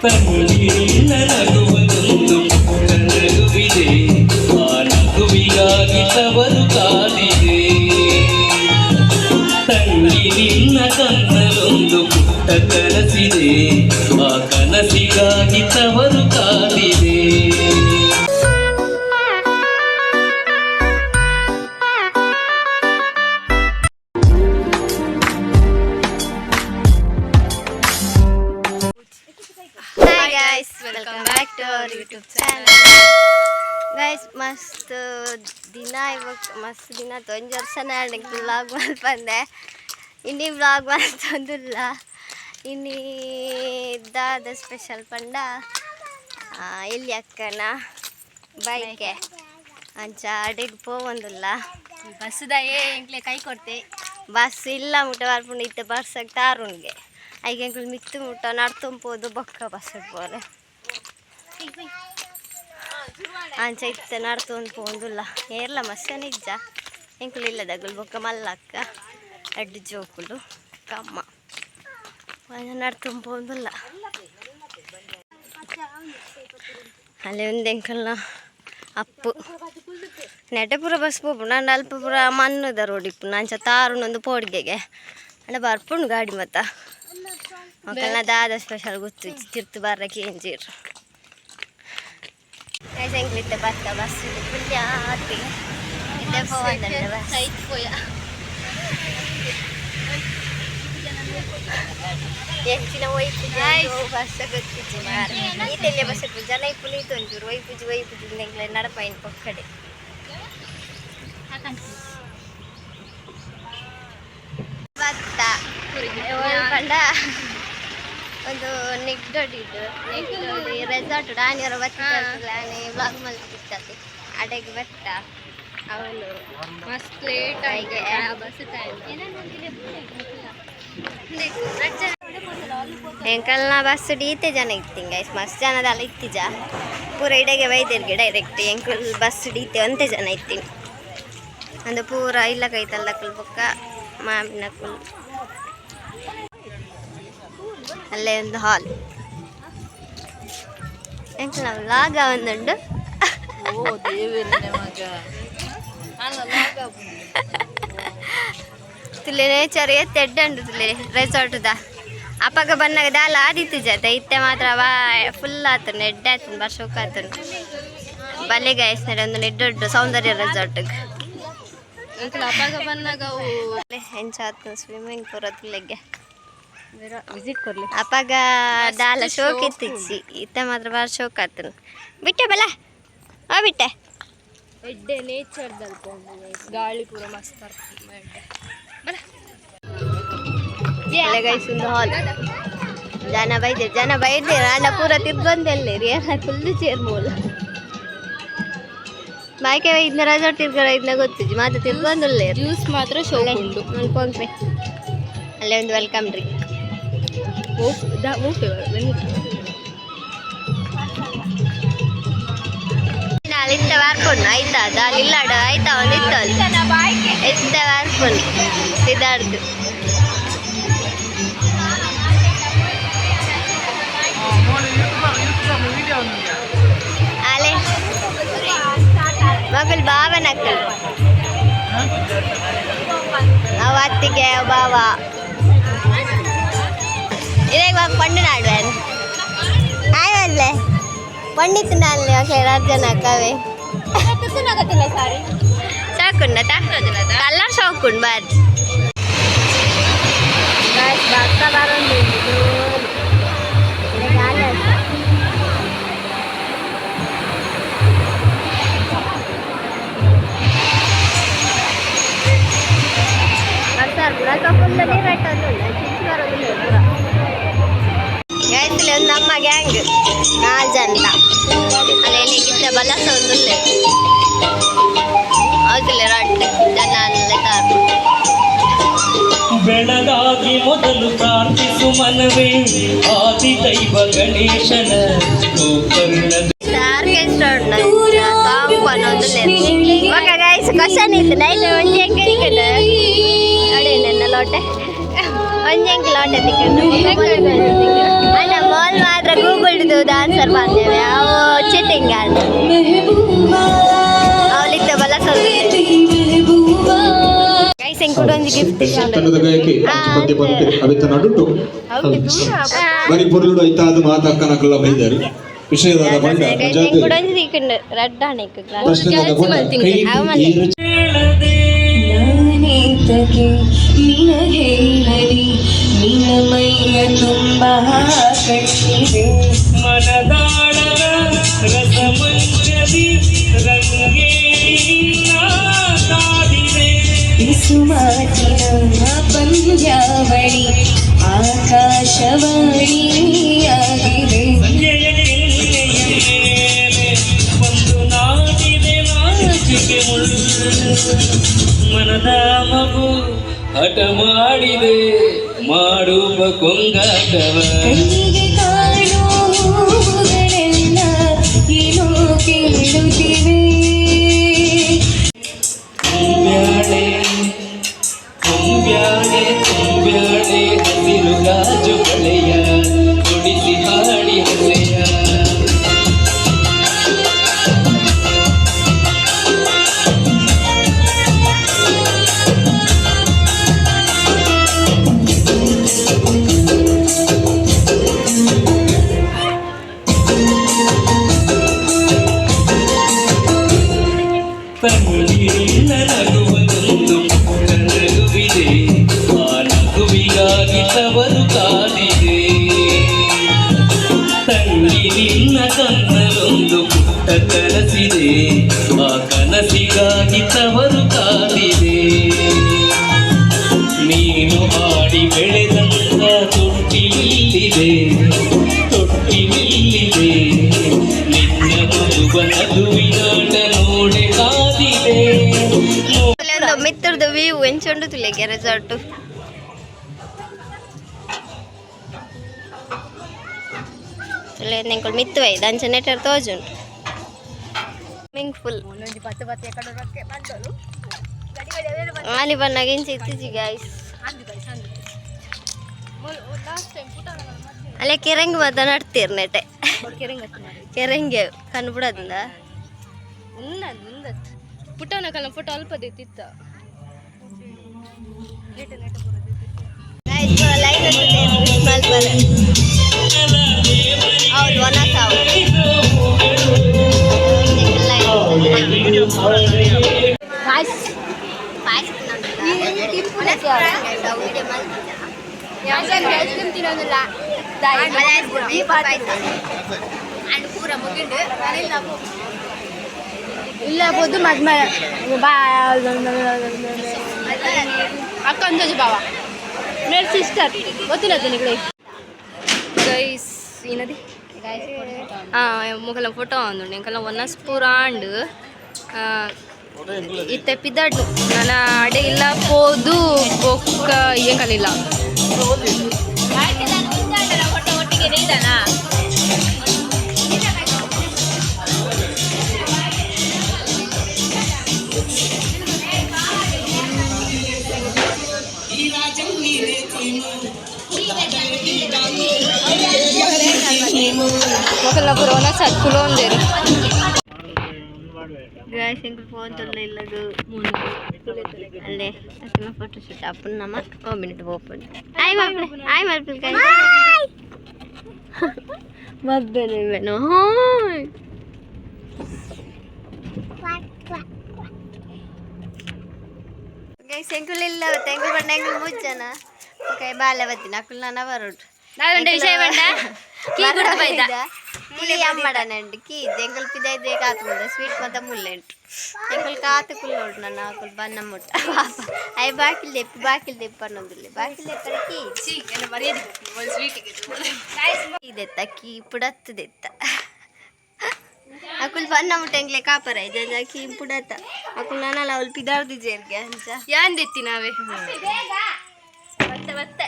ತಂಗಿ ನಿನ್ನ ನಗುವದೊಂದು ಪುಟ್ಟ ನಗುವಿದೆ, ಆ ನಗುವಿಗಾಗಿ ತವರು ಕಾದಿದೆ. ತಂಗಿ ನಿನ್ನ ಕಣ್ಣಲ್ಲೊಂದು ಪುಟ್ಟ ಕನಸಿದೆ, ಆ ಕನಸಿಗಾಗಿ ತವರು ಕಾದಿದೆ. Hi guys, welcome back to our YouTube channel. Guys, ಮಸ್ತ್ ದಿನ ಇವಾಗ ಮಸ್ತ್ ದಿನ, ಒಂಜಿ ವರ್ಷನ ವ್ಲಾಗ್ ಮಲ್ಪಂದೆ. ಇನಿ ವ್ಲಾಗ್ ಮಲ್ತೊಂದುಲ್ಲ. ಇನಿ ದಾದ ಸ್ಪೆಷಲ್ ಪಂಡ ಎಲ್ಲಿ ಅಕ್ಕನ ಬೈಕೆ ಅಂಚ ಅಡೆಗ್ ಪೋವೊಂದುಲ್ಲ. ಬಸ್ಸುದಾಯೇ ಎಂಕ್ಲೆ ಕೈ ಕೊಡ್ತೆ. ಬಸ್ ಇಲ್ಲ ಮುಟ್ಟ ಬರ್ಪುಂಡು. ಇತ್ತೆ ಬರ್ಸಕ್ ತಾರುಂಗೆ ಐಗೆ ಎಂಕುಲು ಮಿತ್ತು ಮುಟ್ಟ ನಡ್ತೊಂಪೋದು, ಬೊಕ್ಕ ಬಸ್ ಪೋರೆ. ಅಂಚ ಇತ್ತೆ ನಡ್ತೊಂದು ಪೋಂದುಲ್ಲ. ಏರ್ಲ ಮಸ್ತ್ ನಿಜ ಎಂಕುಲು ಇಲ್ಲದಗುಲು, ಬೊಕ್ಕ ಮಲ್ಲಕ್ಕ, ಎಡ್ಡು ಜೋಕುಲು, ಕಮ್ಮ ನಡ್ತೊಂದು ಪೋಂದುಲ್ಲ. ಅಲ್ಲಿ ಒಂದು ಎಂಕಲ್ನ ಅಪ್ಪು ನೆಟೆ ಪೂರ ಬಸ್ ಪೋಪುಂಡು. ಅಂಡ ಅಲ್ಪ ಪೂರ ಮಣ್ಣುದ ರೋಡ್ ಇಪ್ಪುಂಡು. ಅಂಚ ತಾರುಂಡು ಪೋಡಿಗೆಗೆ. ಅಂಡ ಬರ್ಪುಂಡು ಗಾಡಿ ಮತ್ತ. ಮಕ್ಕಳನ್ನ ದಾದ ಸ್ಪೆಷಲ್ ಗೊತ್ತು, ತಿರ್ತು ಬರ್ರ ಕೇಂಜಿರ್. ಎಂಕ್ಲಿತ್ತೆ ಬತ್ತ ಬಸ್ ಫುಲ್ ಆತಿ ಇತ್ತೆ ಪೋವಂದ ಬಸ್. ಸೈತ್ ಪೋಯ. ಎಂಚಿನ ಒಯ್ಪುಜಿ ಬಸ್ ಗೊತ್ತಿಜ್ಜಿ ಮಾರ್ರೆ. ಈತೆಲ್ಲ ಬಸ್ ಜನ ಇಪ್ಪುನು ಇತ್ತೊಂಚೂರು ಒಯ್ಪುಜಿ ಒಯ್ಪುಜಿ ಎಂಕ್ಲೆ ನಡಪಾಯಿನ ಪೊಕ್ಕಡೆ. ಭತ್ತ ಪಂಡ ಒಂದು ನಿಗ್ಡೊಡಿಡು ನಿಗ್ಡೊಡಿ ರೆಸಾರ್ಟ್ ಆನಿಯರ ಬತ್ತ ಆನೆ ವ್ಲಾಗ್ ಮಲ್ತಿತ್ತತೆ. ಅಡೆಗೆ ಬತ್ತ ಅವನು. ಮಸ್ತ್ ಲೇಟ್ ಆಗಿ ಬಸ್ ಟೈಮ್. ಎಂಕಲ್ನ ಬಸ್ ಈತೆ ಜನ ಇತ್ತಿಂಗ ಮಸ್ತ್ ಜನದಲ್ಲ ಇತ್ತಿಜ. ಪೂರ ಇಡೆಗೆ ಬೈದೆರ್ಗೆ ಡೈರೆಕ್ಟ್. ಎಂಕುಲ್ ಬಸ್ ಡೀತೆ ಒಂತೆ ಜನ ಇತ್ತೀನಿ. ಅಂದು ಪೂರ ಇಲ್ಲ ಕೈತಲ್ಲಕುಲ್ ಬೊಕ್ಕ ಮಾಮಿನಕುಲ್. ಅಲ್ಲೇ ಒಂದು ಹಾಲ್. ಎಂಕಲ್ನ ವ್ಲಾಗ್ ಒಂದುಂಡು. ಓ ದೇವೇನೆ ಮಗ. ತುಲೆ ನೇಚರ್ ಎತ್ತೆ ಎಡ್ಡಂಡು ತುಲೆ ರೆಸಾರ್ಟ್ದ. ಅಪಗ ಬನ್ನಾಗ ದಾಲ ಆದಿತ್ತು ಜತೆ. ಇತ್ತೆ ಮಾತ್ರ ವಾ ಫುಲ್ ಆತನು, ಎಡ್ಡೆ ಆತನು, ಬರ್ಸೋಕ್ ಆತನು. ಬಲೆ ಗಾಯ್ಸ್, ಒಂದು ನೆಡ್ಡೊಡ್ಡು ಸೌಂದರ್ಯ ರೆಸಾರ್ಟ್. ಎಂಕುಲು ಅಪಾಗ ಬಂದಾಗ ಅವು ಎಂಚ ಆತನು ಸ್ವಿಮ್ಮಿಂಗ್ ಪೂರ ತುಲೆಗೆ. ವಿಸಿಟ್ ಕೊರ್ಲಿ. ಅಪಗ ದಾಲ ಶೋಕ್ ಇತ್ತಿಚ್ಚಿ. ಇತ್ತೆ ಮಾತ್ರ ಬಾರಿ ಶೋಕ್ ಆತನು. ಬಿಟ್ಟೆ ಬಲ ಆ ಬಿಟ್ಟೆ. ಎಡ್ಡೆ ನೇಚರ್ ದಲ್ಪ, ಗಾಳಿ ಪೂರ ಮಸ್ತ್ ಎಡ್ಡೆ. ಅಲ್ಲೇ ಗೈಸ್ ಒಂದು ಹಾಲ್. ಜನ ಬೈದೆ, ಜನ ಬೈದೆ. ಅಣ್ಣ ಪೂರ ತಿರ್ಗೊಂದೆಲ್ಲ ಫುಲ್ ಚೇರ್ ಮೂಲ ಬಾಯ್ಕೆ. ಇದನ್ನ ರೆಸಾರ್ಟ್ ತಿರ್ಗರ ಇದನ್ನ ಗೊತ್ತಿಜ್ಜಿ ಮಾತ್ರ ತಿರ್ಗೊಂದುಲ್ಲ. ಜ್ಯೂಸ್ ಮಾತ್ರ ಶೋಕ್ ಉಂಡು. ಮಲ್ಪೊಂಪೆ. ಅಲ್ಲೇ ಒಂದು welcome drink. ನಾಳೆ ಇತ್ತ ವಾರ್ಪೊನ್ನು ಆಯ್ತಾ ದಾಲ್ ಇಲ್ಲಾಡ ಆಯ್ತಾ ಒಂದು ಇತ್ತು ಅಲ್ಲಿ. ಇತ್ತ ವಾರ್ಪೊನ್ನು ಸಿದ್ಧಾರ್ಥ. ಅಲೆ ಮಗಳು ಬಾವನಕ್ಕಳು ಅವ ಅತ್ತಿಗೆ ಅವ ಬಾವ. ಇದಾಗ ಪಂಡು ನಾಡುವೆ ಆಯವಲ್ಲೇ ಪಂಡಿತ್ ನಾಲ್ನೆ ಜನ ಕವೆ. ಸಾರಿ. ಸಾಕುಂಡ ಕಲ್ಲರ್ ಶೋಕುಂಡು ಬಾರಿ. ಭತ್ತ ಬರೋದು. ಫುಲ್ ನೀರು ಬರೋದಿಲ್ಲ ಪೂರ. ಗಾಯ್ತಲೆ ಒಂದು ನಮ್ಮ ಗ್ಯಾಂಗ್ ನಾಲ್ ಜನ. ಅಲ್ಲಿ ಗಿತ್ತ ಬಲಸ ಒಂದುಲ್ಲೆ ಅವತ್ತಲೆ ರಡ್ಡ್ ಜನ ಅಲ್ಲೇ ತಾರು. ಬೆಳಗಾಗಿ ಮೊದಲು ಪ್ರಾರ್ಥಿಸು ಮನವೇ ಆದಿ ದೈವ ಗಣೇಶನ ಗೋಕರ್ಣದ. ಆರ್ಕೆಸ್ಟ್ರಾ ಉಂಡು, ಸಾಂಗ್ ಪನೊಂದುಲ್ಲೆ. ಬೊಕ ಗೈಸ್ ಕ್ವಶನ್ ಇತ್ತು ನೈಟ್. ಒಂಜಿ ಎಂಕ್ ತಿಕ್ಕುಂಡು ಅಡೆ ನನ್ನ ಲೋಟೆ. ಒಂಜಿ ಎಂಕ್ ಲೋಟೆ ತಿಕ್ಕುಂಡು. ಅಣ್ಣ ಮಾಲ್ ಮಾತ್ರ ಗೂಗಲ್. ಪಿಕ್ಚರ್ ಬಾಂದೇವೆ ಅವು ಚಿಟಿಂಗ್ ಆಂಡ್ ಅವಳಿದ್ದ ಬಲ. ಗೈಸ್, ಎಂಕುಡು ಒಂಜಿ ಗಿಫ್ಟ್. ತಂಡದ ಗಾಯಕಿ ಅಂಚ ಪದ್ಯ ಪನ್ಪೆ ಅವಿತ ನಡುಟು ಬರಿ ಪೊರ್ಲುಡು ಐತಾದ ಮಾತಕ್ಕನಕಲ್ಲ ಬೈದರು ವಿಷಯದಾದ ಬಂಡ ಗೈಸ್, ಅಂಚಾದ್ ಎಂಕುಡು ಒಂಜಿ ತಿಕ್ಕುಂಡು ರಡ್ಡ್ ಆಣೆಕ್ ಪ್ರಶ್ನೆದಾದ ಬಂಡ ಕೈ ಏರು. ನಾನೇತಕ್ಕೆ ನಿನಗೇಳಲಿ, ನಿನ್ನ ಮೈಯ ತುಂಬ ಕಟ್ಟಿದೆ. ಮನದಾಳದ ರಸಮಂಜರಿ ರಂಗೇರಿ ನಿನ್ನ ಕಾದಿದೆ. ಬಿಸುಮಾತಿನ ಪಂದ್ಯಾವಳಿ ಆಕಾಶವಾಣಿಯಾಗಿದೆ. ಸಂಜೆಯ ಕೆನ್ನೆಯ ಮೇಲೆ ಒಂದು ನಾಟಿದೆ ನಾಚಿಕೆ ಮುಳ್ಳು. ಮನದ ಮಗು ಹಠ ಮಾಡಿದೆ ಮಾಡುವ ಕೊಂಗಾಟವ. ಕಣ್ಣಿಗೆ ಕಾಣುವುಗಳೆಲ್ಲ ಏನೋ ಕೇಳುತ್ತಿವೆ. ತುಂಬ್ಯಾಳೆ ತುಂಬ್ಯಾಳೆ ತುಂಬ್ಯಾಳೆ ಹಸಿರು ಗಾಜು ಬಳೆಯ ತೊಡಿಸಿ ಹಾಡಿ ಹಸೆಯ. ತನ್ನಿರಿನ ನಗುವದೊಂದು ಪುಟ್ಟ ನಗುವಿದೆ, ಆ ನಗುವಿಗಾಗಿ ತವರು ಕಾದಿದೆ. ತಂಗಿ, ನಿನ್ನ ಕನ್ನಲೊಂದು ಪುಟ್ಟ ಕನಸಿದೆ, ಆ ಕನಸಿಗಾಗಿ ತವರು ಕಾದಿದೆ. ನೀನು ಆಡಿ ಬೆಳೆದಂತ ತೊಟ್ಟಿಲಿಲ್ಲಿದೆ, ತೊಟ್ಟಿಲಿಲ್ಲಿದೆ. ನಿನ್ನ ಮಗುವ ನಗುವಿನಾಟ ನೋಡೆ ಕಾದಿದೆ. ಮಿತ್ರದ ವ್ಯೂ ಎಂಚುಂಡು ತುಲೆ ರೆಸಾರ್ಟ್. ತುಲೆ ಎಂಕುಲು ಮಿತ್ತು ಬೈದ ಅಂಚ ನೆಟರ್ ತೋಜುಂಡು ಸ್ವಿಮ್ಮಿಂಗ್ ಪೂಲ್. ಆನಿ ಬನ್ನಾಗ ಇಂಚ ಇತ್ತೀಚಿ ಗಾಯ್ಸ್. ಅಲ್ಲೇ ಕೆರಂಗಿ ಮತ್ತ ನಡ್ತೀರ್ ನೆಟೆ. ಕೆರಂಗಿ ಕಣ್ಣು ಬಿಡೋದಿಂದ. ಉನ್ನದು ಉಂದತ್ ಪುಟ್ಟವನ ಕಲ್ಲ ಫೋಟೋ ಅಲ್ಪ ತಿತ್ತ. ಗಾಯ್ಸ್, ಲೈನ್ ಮಲ್ಪರೆ. ಹೌದು, ಒಣ ಸಾವು. ಗಾಯ್ಸ್. ಪಾಯಸ. ಐಸ್ ಕ್ರೀಮ್ ತಿನ್ನೋದಿಲ್ಲ. ಇಲ್ಲ ಪೊದ್ದು ಮದ್ಮ ಬಾ. ಅಕ್ಕ ಅಂದಾಜು ಬಾವ ಮೇರೆ ಸಿಸ್ಟರ್ ಗೊತ್ತಿಲ್ಲ ನಿಗಳೆ. Guys, ಏನದಿ ಮುಖಲ photo ಅಂದುಂಡು. ಎಂಕಲ್ಲ ಒನ್ನಸ್ ಪೂರ ಆಂಡ್ ಇತ್ತೆ ಪಿದಾಡ್ನು ನನ್ನ ಅಡೆ ಇಲ್ಲ ಪೋದು ಬೊಕ್ಕ ಎಂಕಲಿಲ್ಲ. ಮೊಕಲ್ನ ಪೂರ ಒನಸ್ ಕುಲೋ ಒಂದೇರು. ಗಾಯ್ಸ್, ಎಂಕುಲು ಫೋನ್ ತೊಲ್ಲ ಇಲ್ಲದು. ಅಲ್ಲೇ ಅಕ್ಕನ ಫೋಟೋ ಶೂಟ್ ಅಪ್ಪನ ನಮ್ಮ ಓ ಮಿನಿಟ್ ಓಪನ್ ಆಯ್ ಮಲ್ಪಲೆ, ಆಯ್ ಮಲ್ಪಲೆ. ಗಾಯ್ಸ್, ಮಬ್ಬೆನೆ ಬೆನು ಹಾಯ್. ಗೈಸ್, ಎಂಕುಲು ಇಲ್ಲ ಎಂಕುಲು ಬಣ್ಣ ಎಂಕುಲು ಮುಚ್ಚನ ಓಕೆ ಬಾಲೆ ಬತ್ತಿನ ಅಕುಲು ನನ್ನ ಬರೋಡು. ನಾನೊಂದು ವಿಷಯ ಬಂಡ ಕೀ ಗುರ್ತು ಬೈದ. ಕೀ ಅಮ್ಮಡనండి ಕೀ ಎಂಕುಲು ಪಿದೈದೆ ಕಾತುಂಡ ಸ್ವೀಟ್ ಮತ್ತ ಮುಲ್ಲೆಂಟು ಎಂಕುಲು ಕಾತು ಕುಲ್ಲೋಡು ನನ್ನ ಅಕುಲು ಬನ್ನ ಮುಟ್ಟ ಪಾಪ. I ಬಾಕಿಲ್ ದೆಪ್ಪು, ಬಾಕಿಲ್ ದೆಪ್ಪು ಅನ್ನೊಂದಿಲ್ಲ. ಬಾಕಿಲ್ ದೆಪ್ಪರೆ ಕೀ ಇದೆತ್ತ ಕೀ ಪುಡತ್ತದೆತ್ತ. ಅಕುಲು ಬನ್ನ ಮುಟ್ಟ ಎಂಕ್ಲೆ ಕಾಪರ ಜಂಜ ಕೀ ಪುಡತ್ತ. ಅಕುಲು ನಾನಲ್ಲ ಅವಳು ಪಿದಾರ್ದಿ ಜೇರ್ಗೆ ಅಂಚ. ಯಾನ್ ದೆತ್ತಿ ನಾವೇ ಮತ್ತೆ ಮತ್ತೆ.